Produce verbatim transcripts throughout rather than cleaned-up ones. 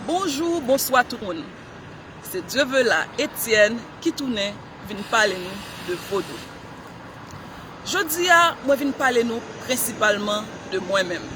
Bonjou, bonswa tout moun. Se Dieuveula Etienne ki tounen vin pale nou de vodou. Jodi a, mwen vin pale nou prensipalman de mwen menm.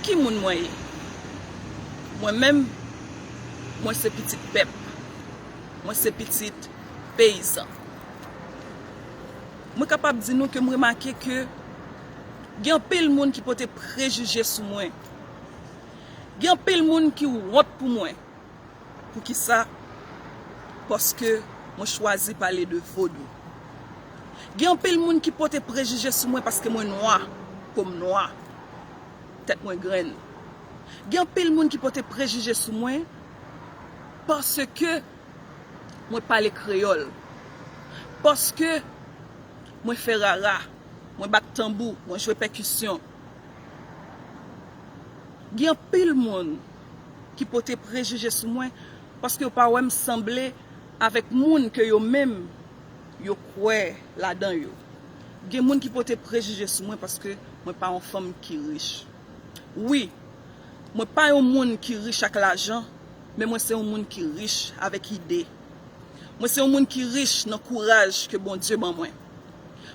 Ki moun mwen ye? Mwen menm, mwen se pitit pèp. Mwen se pitit peyizan. Mwen kapab di nou ke m remake ke gen anpil moun ki pote prejije sou mwen. Gen anpil moun ki wont pou mwen. Poukisa? Paske mwen chwazi pale de vodou. Gen anpil moun ki pote prejije sou mwen paske mwen nwa, po m nwa, tèt mwen grenn. Gen anpil moun ki pote prejije sou mwen paske mwen pale kreyòl. Paske mwen fè rara, mwen bat tanbou, mwen jwe pèkisyon. Gen anpil moun ki pote prejije sou mwen paske yo pa wè m sanble avèk moun ke yo menm yo kwè ladan yo. Gen moun ki pote prejije sou mwen paske mwen pa yon fanm ki rich. Wi, mwen pa yon moun ki rich ak lajan, men mwen se yon moun ki rich avèk ide. Mwen se yon moun ki rich nan kouraj ke Bondye ban mwen.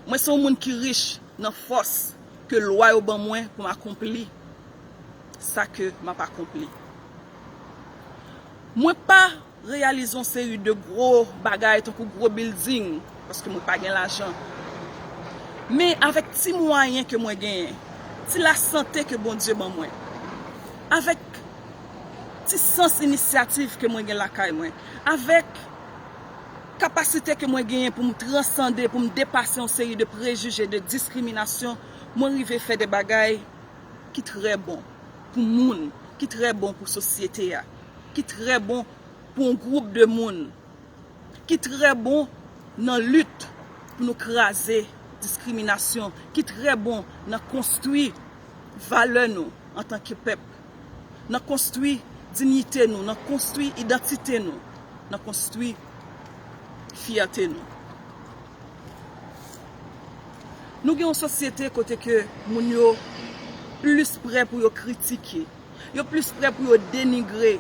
Mwen se yon moun ki rich nan fòs ke lwa yo ban mwen pou m akonpli sa ke m ap akonpli. Mwen pa reyalize yon seri de gwo bagay tankou gwo bilding, paske mwen pa gen lajan. Men avèk ti mwayen ke mwen genyen, ti lasante ke Bondye ban mwen, avèk ti sans inisyativ ke mwen gen lakay mwen, avèk kapasite ke mwen genyen pou m transande, pou m depase yon seri de prejije, de diskriminasyon, mwen rive fè de bagay ki trè bon pou moun, ki trè bon pou sosyete a, ki trè bon pou yon gwoup de moun, ki trè bon nan lit pou nou kraze diskriminasyon, ki trè bon nan konstwi valè nou antanke pèp, nan konstwi diyite nou, nan konstwi idantite nou, nan konstwi fyète nou. Nou gen yon sosyete kote ke moun yo plis prè pou yo kritike, yo plis prè pou yo denigre,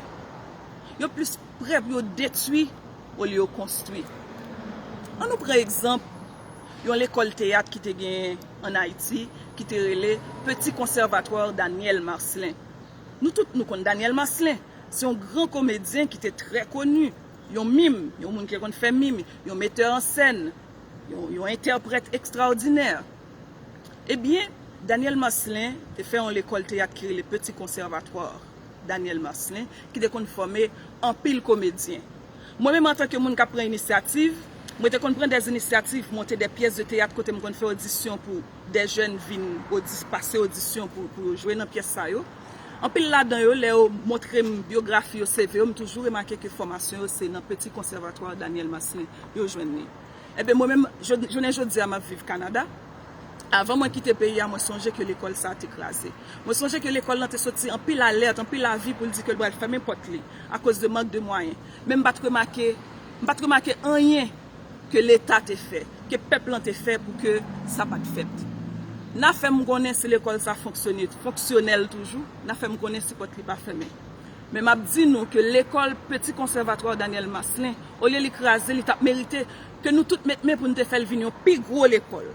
yo plis prè pou yo detwi olye yo konstwi. Ann nou pran egzanp yon lekòl teyat ki te gen ann Ayiti, ki te rele Petit Conservatoire Daniel Marcelin. Nou tout nou konn Daniel Marcelin. Se yon gran komedyen ki te trè koni, yon mim, yon moun ki te konn fè mim, yon metè an sèn, yon, yon entèprèt ekstraòdinè. Ebyen, Daniel Marcelin te fè yon lekòl teyat ki rele Petit Conservatoire Daniel Marcelin, ki te konn fòme anpil komedyen. Mwen menm, antanke moun k ap pran inisyativ, mwen te konn pran dè inisyativ, monte dè pyès de teyat kote m konn fè odisyon pou dè jèn vin odis-, pase odisyon pou, pou yo jwe nan pyès sa yo. Anpil ladan yo, lè yo montre m byografi yo, C V yo, m toujou remake ke fòmasyon yo se nan Petit Conservatoire Daniel Marcelin yo jwenn li. Ebyen, mwen menm, jod-, jounen jodi a, m ap viv Kanada. Avan mwen kite peyi a, mwen sonje ke lekòl sa a te kraze. Mwen sonje ke lekòl lan te soti anpil alèt, anpil avi pou l di ke l pral fèmen pòt li akoz de mank de mwayen. Men m pa t remake, m pa t remake anyen ke Leta te fè, ke pèp lan te fè pou ke sa pa t fèt. N a fè m konnen si lekòl sa fonksyone, fonksyonèl toujou, n a fè m konnen si pòt li pa fèmen. Men m ap di nou ke lekòl Petit Conservatoire Daniel Marcelin, olye li kraze, li t ap merite ke nou tout met men pou nou te fè l vin yon pi gwo lekòl,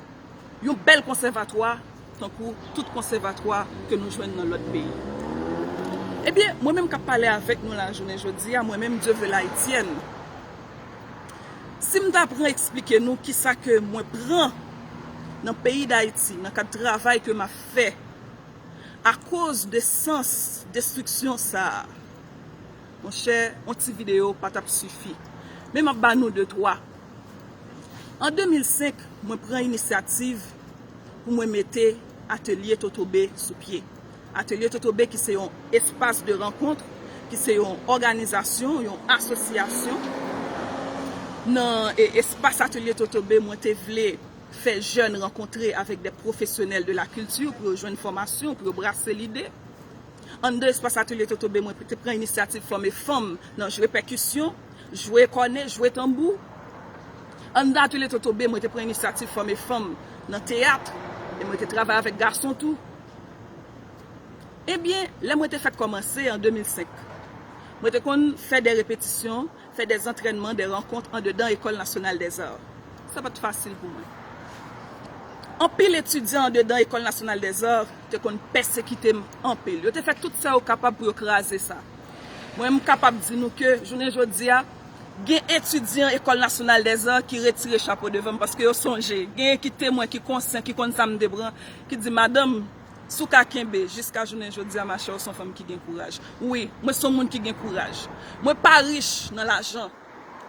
yon bèl konsèvatwa, tankou tout konsèvatwa ke nou jwenn nan lòt peyi. Ebyen, mwen menm k ap pale avèk nou la jounen jodi a, mwen menm Dieuveula Etienne, si m ta pran eksplike nou kisa ke mwen pran nan peyi Dayiti, nan kad travay ke m ap fè, akoz de sans destriksyon sa a, monchè, yon ti videyo pa t ap sifi. Men m ap ba nou de twa. An de mil senk, mwen pran inisyativ pou mwen mete Atelye Totobe sou pye. Atelye Totobe ki se yon espas de rankont, ki se yon òganizasyon, yon asosyasyon. Nan, e, espas Atelye Totobe, mwen te vle fè jèn rankontre avèk de pwofesyonèl de la kilti pou yo jwenn fòmasyon, pou yo brase lide. Anndan espas Atelye Totobe, mwen te pran inisyativ fòme fanm nan jwe pèkisyon, jwe kòne, jwe tanbou. Anndan Atelye Totobe, mwen te pran inisyativ fòme fanm nan teyat, e mwen te travay avèk gason tou. Ebyen, lè mwen te fèk kòmanse an de mil senk, Mwen te konn fè de repetisyon, fè de antrènman, de rankont andedan École Nationale des Arts. Sa pa t fasil pou mwen. Anpil etidyan andedan École Nationale des Arts te konn pèsekite m anpil. Yo te fè tout sa yo kapab pou yo kraze sa. Mwen, m kapab di nou ke, jounen jodi a, gen etidyan École Nationale des Arts ki retire chapo devan m paske yo sonje. Genyen ki temwen, ki konsyan, ki konn sa m te pran, ki di, "Madanm, si w ka kenbe jiska jounen jodi a, machè, w se yon fanm ki gen kouraj." Wi, mwen se yon moun ki gen kouraj. Mwen pa rich nan lajan,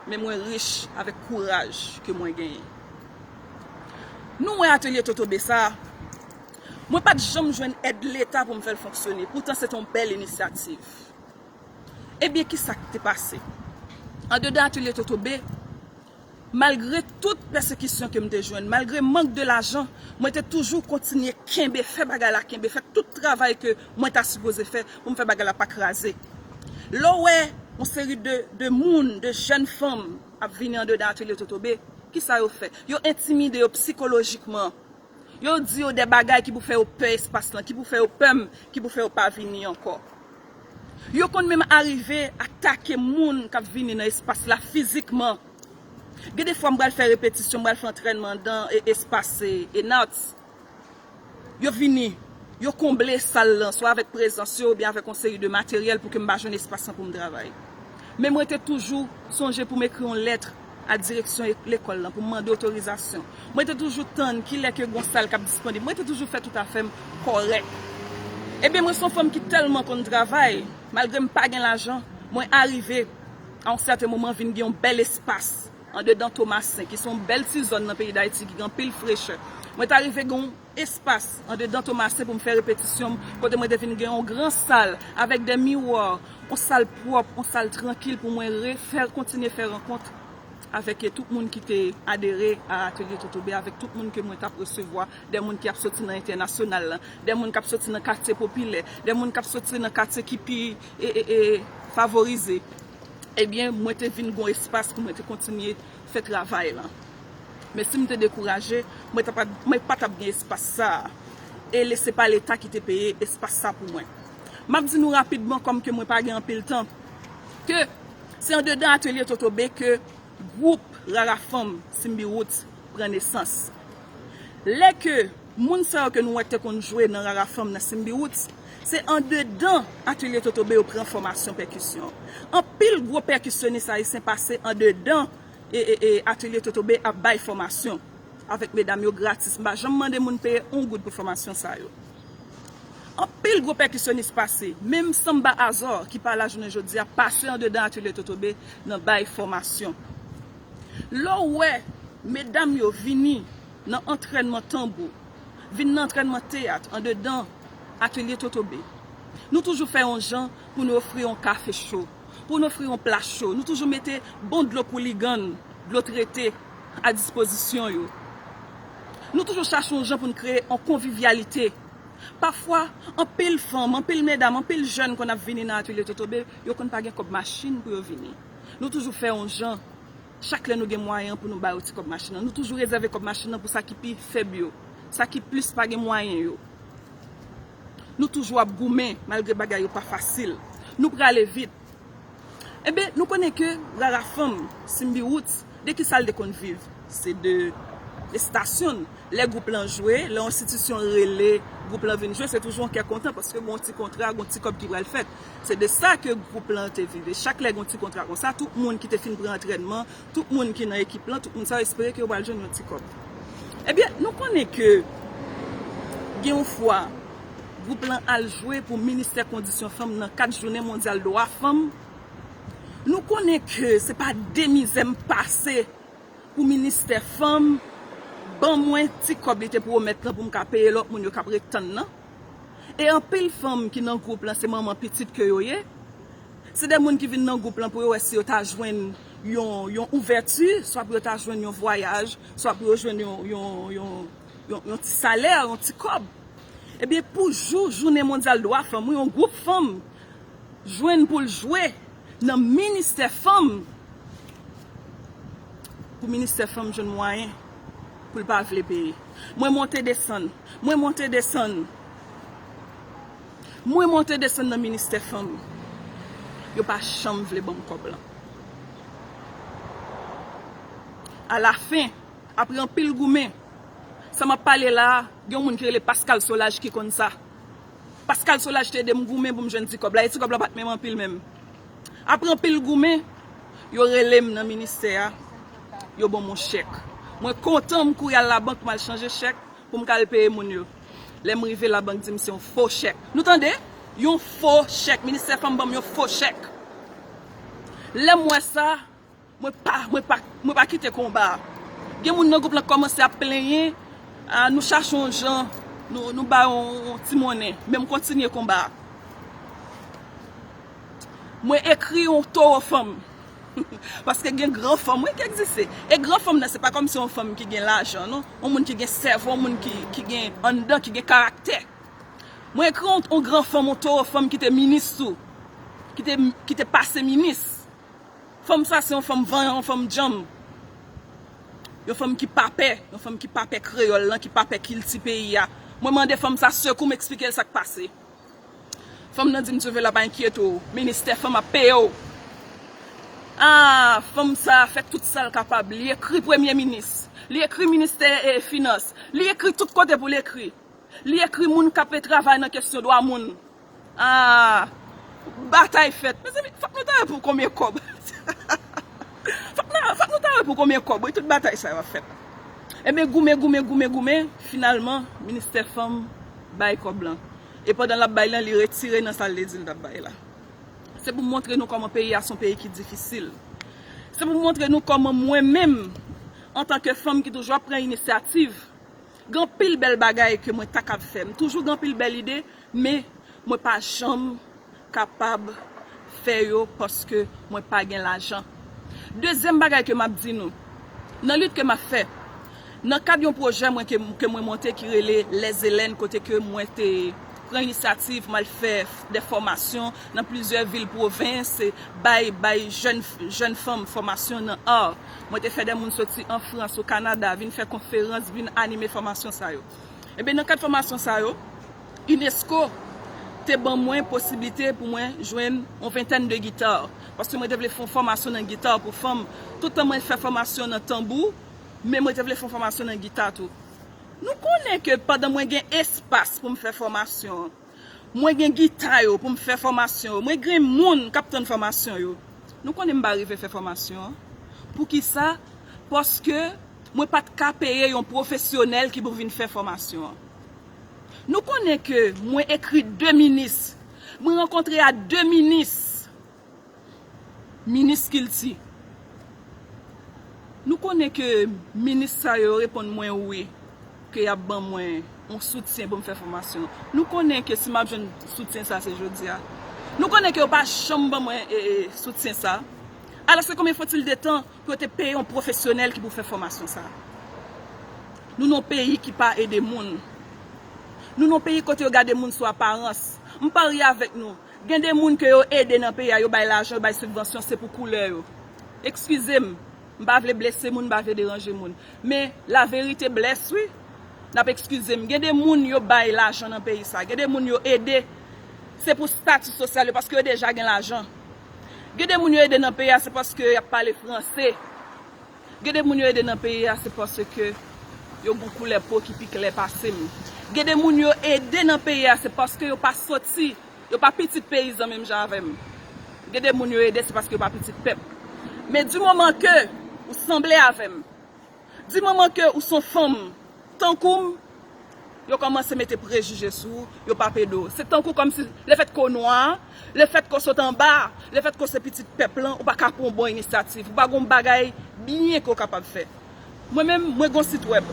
men mwen rich avèk kouraj ke mwen genyen. Nou wè Atelier Totobe sa, mwen pa t janm jwenn èd Leta pou m fè l fonksyone. Poutan, se te yon bèl inisyativ. Ebyen, ki sa k te pase? Andedan Atelier Totobe, malgre tout pèsekisyon ke m te jwenn, malgre mank de lajan, mwen te toujou kontinye kenbe, fè bagay la kenbe, fè tout travay ke mwen ta sipoze fè pou m fè bagay la pa kraze. Lè w wè yon seri de, de moun, de jèn fanm ap vini andedan Atelier Totobe, ki sa yo fè? Yo entimide yo sikolojikman. Yo di yo de bagay ki pou fè yo pè espas lan, ki pou fè yo pè m, ki pou fè yo pa vini ankò. Yo konn menm arive atake moun k ap vini nan espas la fizikman. Gen de fwa m pral fè repetisyon, m pral fè antrènman nan e, espas e, Enarts. Yo vini, yo konble sal lan, swa avèk prezans yo oubyen avèk yon seri de materyèl pou ke m pa jwenn espas lan pou m travay. Men mwen te toujou sonje pou m ekri yon lèt a direksyon e-, lekòl lan pou m mande otorizasyon. Mwen te toujou tann kilè ke gon sal k ap disponib. Mwen te toujou fè tout afè m kòrèk. Ebyen, mwen se yon fanm ki tèlman konn travay, malgre m pa gen lajan, mwen arive a yon sèten moman vin gen yon bèl espas andedan Tomasen, ki se yon bèl ti zòn nan peyi Dayiti ki gen anpil frechè. Mwen t arive gen yon espas andedan Tomasen pou m fè repetisyon m, kote mwen te vin gen yon gran sal avèk de miwa, yon sal pwòp, yon sal trankil pou mwen refè, kontinye fè rankont avèk tout moun ki te adere a Atelier Totobe, avèk tout moun ke mwen t ap resevwa, de moun ki ap soti nan entènasyonal lan, de moun k ap soti nan katye popilè, de moun k ap soti nan katye ki pi e, e, e, favorize. Ebyen, mwen te vin gon espas pou mwen te kontinye fè travay lan. Men si m te dekouraje, mwen ta pa, mwen pa t ap gen espas sa a. E le, se pa Leta ki te peye espas sa pou mwen. M ap di nou rapidman, kòm ke mwen pa gen anpil tan, ke se andedan Atelier Totobe ke gwoup Rara Fanm Symbi Roots pran nesans. Lè ke moun sa yo ke nou wè te konn jwe nan Rara Fanm nan Symbi Roots, se andedan Atelier Totobe yo pran fòmasyon pèkisyon. Anpil gwo pèkisyonis ayisyen pase andedan e, e, e, Atelier Totobe ap bay fòmasyon avèk medam yo gratis. M pa janm mande moun peye yon goud pou fòmasyon sa yo. Anpil gwo pèkisyonis pase, menm Samba Azor ki pa la jounen jodi a, pase andedan Atelier Totobe nan bay fòmasyon. Lè w wè medam yo vini nan antrènman tanbou, vin nan antrènman teyat andedan Atelier Totobe, nou toujou fè yon jan pou nou ofri yon kafe cho, pou nou ofri yon pla cho. Nou toujou mete bon dlo kouligann, dlo trete a dispozisyon yo. Nou toujou chache yon jan pou n kreye yon konvivyalite. Pafwa, anpil fanm, anpil medam, anpil jèn konn ap vini nan Atelier Totobe, yo konn pa gen kòb machin pou yo vini. Nou toujou fè yon jan, chak lè nou gen mwayen pou nou ba yo ti kòb machin nan. Nou toujou rezève kòb machin nan pou sa ki pi fèb yo, sa ki plis pa gen mwayen yo. Nou toujou ap goumen, malgre bagay yo pa fasil. Nou prale vit. Enben, nou konnen ke Rara Fanm, Symbi Roots, de ki sa l te konn viv? Se de prestasyon. Lè gwoup lan jwe, lè yon enstitisyon rele gwoup lan vin jwe, se toujou yon kè kontan, paske gon ti kontra, gon ti kòb ki pral fèt. Se de sa ke gwoup lan te viv. E chak lè gon ti kontra konsa, tout moun ki te fin pran antrènman, tout moun ki nan ekip lan, tout moun sa yo espere ke yo pral jwenn yon ti kòb. Ebyen, nou konnen ke gen yon fwa, gwoup lan al jwe pou Ministè Kondisyon Fanm nan kad Jounen Mondyal Dwa Fanm. Nou konnen ke se pa de mizè m pase pou Ministè Fanm ban mwen ti kòb li te pwomèt lan pou m ka peye lòt moun yo k ap ret tann nan. E anpil fanm ki nan gwoup lan, se manman pitit ke yo ye. Se de moun ki vin nan gwoup lan pou yo wè si yo ta jwenn yon, yon ouvèti, swa pou yo ta jwenn yon vwayaj, swa pou yo jwenn yon, yon, yon, yon, yon ti salè, yon ti kòb. Ebyen, pou jou Jounen Mondyal Dwa Fanm, wi, yon gwoup fanm jwenn pou l jwe nan Ministè Fanm, pou Ministè Fanm jwenn mwayen pou l pa vle peye. Mwen monte desann, mwen monte desann, mwen monte desann nan Ministè Fanm. Yo pa janm vle ban m kòb lan. Alafen, apre anpil goumen, sa m ap pale la a, gen yon moun ki rele Pascal Solage ki konn sa. Pascal Solage te ede m goumen pou m jwenn ti kòb la, e ti kòb la pa t menm anpil menm. Apre anpil goumen, yo rele m nan ministè a, yo ban m yon chèk. Mwen kontan, m kouri al labank pou m al chanje chèk pou m ka al peye moun yo. Lè m rive, labank di m se yon fo chèk. Nou tande? Yon fo chèk. Ministè Fanm ban m yon fo chèk. Lè m wè sa, mwen pa, mwen pa, mwen pa kite konba a. Gen moun nan gwoup lan k kòmanse ap plenyen, a, nou chache yon jan, nou, nou ba yon, yon ti monnen, men m kontinye konba a. Mwen ekri yon towo fanm. Paske gen gran fanm, wi, ki egziste. E gran fanm nan, se pa kòmsi yon fanm ki gen lajan, non. Yon moun ki gen sèvo, yon moun ki, ki gen anndan, ki gen karaktè. Mwen ekri yon, yon gran fanm, yon towo fanm ki te minis tou. Ki te, ki te pase minis. Fanm sa se yon fanm vanyan, yon fanm djanm. Yon fanm ki pa pè, yon fanm ki pa pè kreyòl lan, ki pa pè kilti peyi a. Mwen mande fanm sa sekou, m eksplike l sa k pase. Fanm nan di m, Dieuvela, pa enkyete w, ministè fanm ap peye w. Ah, fanm sa fè tout sa l kapab. Li ekri premye minis, li ekri ministè, eh, finans, li ekri tout kote pou l ekri. Li ekri moun k ap travay nan kesyon dwa moun. Ah, batay fèt. Mezanmi, fòk nou ta wè pou konbyen kòb. Fòk nou, fòk nou ta wè pou konbyen kòb, wi, tout batay sa yo ap fèt. Ebyen, goumen, goumen, goumen, goumen, finalman, ministè fanm bay kòb lan. E pandan l ap bay lan, li retire nan sa l te di l t ap bay la. Se pou montre nou kòman peyi a se yon peyi ki difisil. Se pou montre nou kòman mwen menm, antanke fanm ki toujou ap pran inisyativ, gen anpil bèl bagay ke mwen ta kab fè. M toujou gen anpil bèl ide, men mwen pa janm kapab fè yo paske mwen pa gen lajan. Dezyèm bagay ke m ap di nou, nan lit ke m ap fè, nan kad yon pwojè mwen ke, ke mwen monte ki rele Les Hélènes, kote ke mwen te pran inisyativ, mwen al fè de fòmasyon nan plizyè vil pwovens, bay, bay jèn, jèn fanm fòmasyon nan art. Mwen te fè de moun soti an Frans, o Kanada, vin fè konferans, vin anime fòmasyon sa yo. Ebyen, nan kad fòmasyon sa yo, unesco te ban mwen posiblite pou mwen jwenn yon ventèn de gita. Paske mwen te vle fè yon fòmasyon nan gita pou fanm. Toutan mwen fè fòmasyon nan tanbou, men mwen te vle fè yon fòmasyon nan gita tou. Nou konnen ke pandan mwen gen espas pou m fè fòmasyon an, mwen gen gita yo pou m fè fòmasyon yo, mwen gen moun k ap tann fòmasyon yo. Nou konnen m pa rive fè fòmasyon an. Poukisa? Paske mwen pa t ka peye yon pwofesyonèl ki pou vin fè fòmasyon an. Nou konnen ke mwen ekri de minis. Mwen rankontre a de minis. Minis kilti. Nou konnen ke minis sa yo reponn mwen wi, ke y ap ban mwen yon soutyen pou m fè fòmasyon. Nou konnen ke si m ap jwenn soutyen sa, se jodi a. Nou konnen ke yo pa janm ban mwen, e, e, soutyen sa. Alòske konbyen fòtil de tan pou yo te peye yon pwofesyonèl ki pou fè fòmasyon sa? Nou nan yon peyi ki pa ede moun. Nou nan yon peyi kote yo gade moun sou aparans. M parye avèk nou. Gen de moun ke yo ede nan peyi a, yo bay lajan, yo bay sibvansyon, se pou koulè yo. Eskize m, m pa vle blese moun, m pa vle deranje moun. Men, la vérité blesse, wi. N ap eskize m. Gen de moun yo bay lajan nan peyi sa. Gen de moun yo ede, se pou stati sosyal yo, paske yo deja gen lajan. Gen de moun yo ede nan peyi a, se paske y ap pale franse. Gen de moun yo ede nan peyi a, se paske yo gon koulè po ki pi klè pase m. Gen de moun yo ede nan peyi a, se paske yo pa soti, yo pa pitit peyizan menm jan avè m. Gen de moun yo ede, se paske yo pa pitit pèp. Men di moman ke ou sanble avè m, di moman ke ou se yon fanm tankou m, yo kòmanse mete prejije sou ou, yo pa p ede w. Se tankou kòmsi lefètke w nwa, lefètke w sot anba, lefètke w se pitit pèp lan, ou pa ka pran yon bon inisyativ, ou pa gen yon bagay byen ke w kapab fè. Mwen menm, mwen gen yon sit wèb.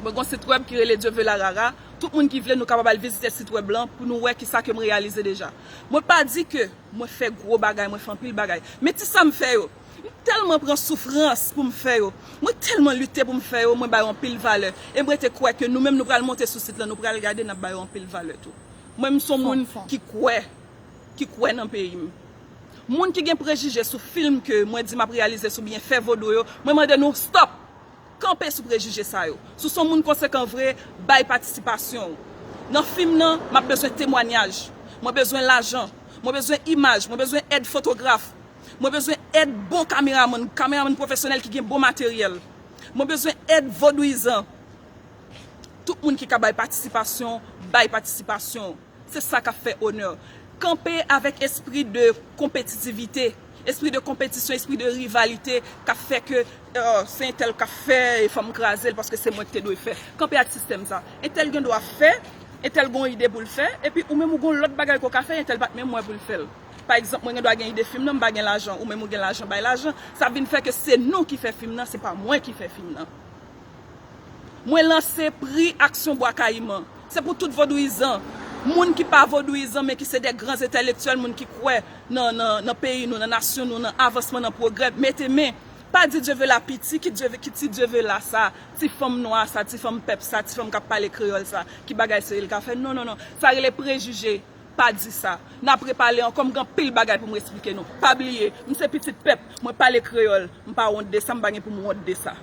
Mwen gen yon sit wèb ki rele Dieuvela Rara. Tout moun ki vle, nou kapab al vizite sit wèb lan pou nou wè kisa ke m reyalize deja. Mwen pa di ke mwen fè gwo bagay, mwen fè anpil bagay. Men ti sa m fè yo, m tèlman pran soufrans pou m fè yo. Mwen tèlman lite pou m fè yo, mwen ba yo anpil valè. E mwen te kwè ke nou menm nou pral monte sou sit lan, nou pral gade, n ap ba yo anpil valè tou. Mwen, m se yon moun ki kwè, ki kwè nan peyi m. Moun ki gen prejije sou fim ke mwen di m ap reyalize sou byenfè vodou yo, mwen mande nou stop! Kanpe sou prejije sa yo. Si w se yon moun konsekan vre, bay patisipasyon w. Nan fim nan, m ap bezwen temwanyaj. Mwen bezwen lajan. Mwen bezwen imaj, mwen bezwen èd fotograf. Mwen bezwen èd bon kameramann, kameramann pwofesyonèl ki gen bon materyèl. Mwen bezwen èd vodouyizan. Tout moun ki ka bay patisipasyon, bay patisipasyon. Se sa k ap fè onè. Kanpe avèk espri de konpetitivite, espri de konpetisyon, espri de rivalite k ap fè ke, euh, se entèl k ap fè e fò m kraze l paske se mwen ki te dwe fè. Kanpe ak sistèm sa. Entèl gen dwa fè, entèl gen yon ide pou l fè, epi ou menm ou gen yon lòt bagay ke w ka fè, entèl pa t menm wè pou l fè l. Pa egzanp, mwen gen dwa gen ide fim nan, m pa gen lajan, ou menm ou gen lajan, bay lajan. Sa vin fè ke se nou ki fè fim nan, se pa mwen ki fè fim nan. Mwen lanse pri Aksyon Bwa Kayiman. Se pou tout vodouyizan. Moun ki pa vodouyizan, men ki se de gran entèlektyèl, moun ki kwè nan, nan, nan peyi nou, nan nasyon nou, nan avansman, nan pwogrè, mete men. Pa di Dieuveula piti, ki Dieu, ki ti Dieuveula sa, ti fanm nwa sa, ti fanm pèp sa, ti fanm k ap pale kreyòl sa, ki bagay serye l ka fè. Non, non, non. Sa rele prejije. Pa di sa. N ap repale ankò, m gen anpil bagay pou m esplike nou. Pa bliye, m se pitit pèp, mwen pale kreyòl, m pa wont de sa, m pa gen pou m wont de sa.